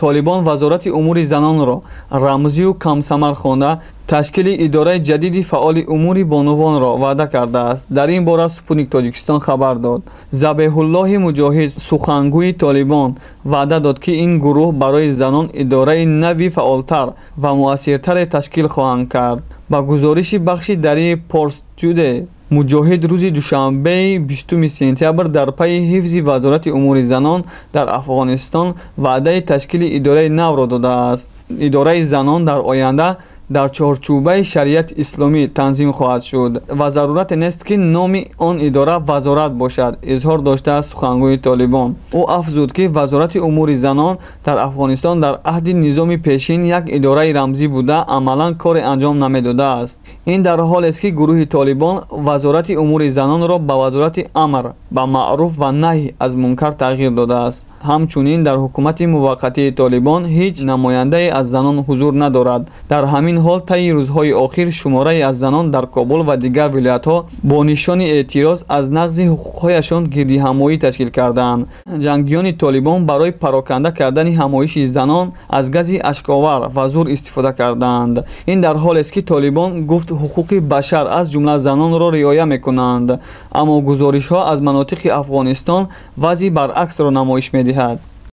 Толибон Вазорати умури занонро рамзию камсамар хонда, ташкили идораи ҷадиди фаъоли умури бонувонро ваъда кардааст. Дар ин бора «Спутник Тоҷикистон» хабар дод. Забеҳуллоҳи Муҷоҳид, сухангӯи Толибон, ваъда дод, ки ин гурӯҳ барои занон идораи нави фаъолтар ва муассиртаре ташкил хоҳанд кард. Ба гузориши бахши дарии «Порс Тюдей», Муҷоҳид рӯзи душанбеи 20 сентябр дар пайи ҳифзи Вазорати умури занон дар Афғонистон ваъдаи ташкили идораи навро додааст. Идораи занон дар оянда дар чорчӯбаи шариати исломӣ танзим хоҳад шуд ва зарурате нест, ки номи он идора вазорат бошад, изҳор доштааст сухангӯи Толибон. Ӯ афзуд, ки Вазорати умури занон дар Афғонистон дар аҳди низоми пешин як идораи рамзӣ буда, амалан коре анҷом намедодааст. Ин дар ҳолест, ки гурӯҳи Толибон Вазорати умури занонро ба Вазорати амр ба маъруф ва наҳй аз мункар тағйир додааст. Ҳамчунин дар ҳукумати муваққатии Толибон ҳеҷ намояндае аз занон ҳузур надорад. Дар ҳамин ҳол, таи рӯзҳои охир шуморае аз занон дар Кобул ва дигар вилоятҳо бо нишони эътироз аз нақзи ҳуқуқҳояшон гирдиҳамоӣ ташкил кардаанд. Ҷангиёни Толибон барои пароканда кардани ҳамоиши занон аз гази ашковар ва зур истифода кардаанд. Ин дар ҳолест, ки Толибон гуфт, ҳуқуқи башар, аз ҷумла занонро риоя мекунанд, аммо гузоришҳо аз манотиқи Афғонистон вазъи баръаксро намоиш медиҳад.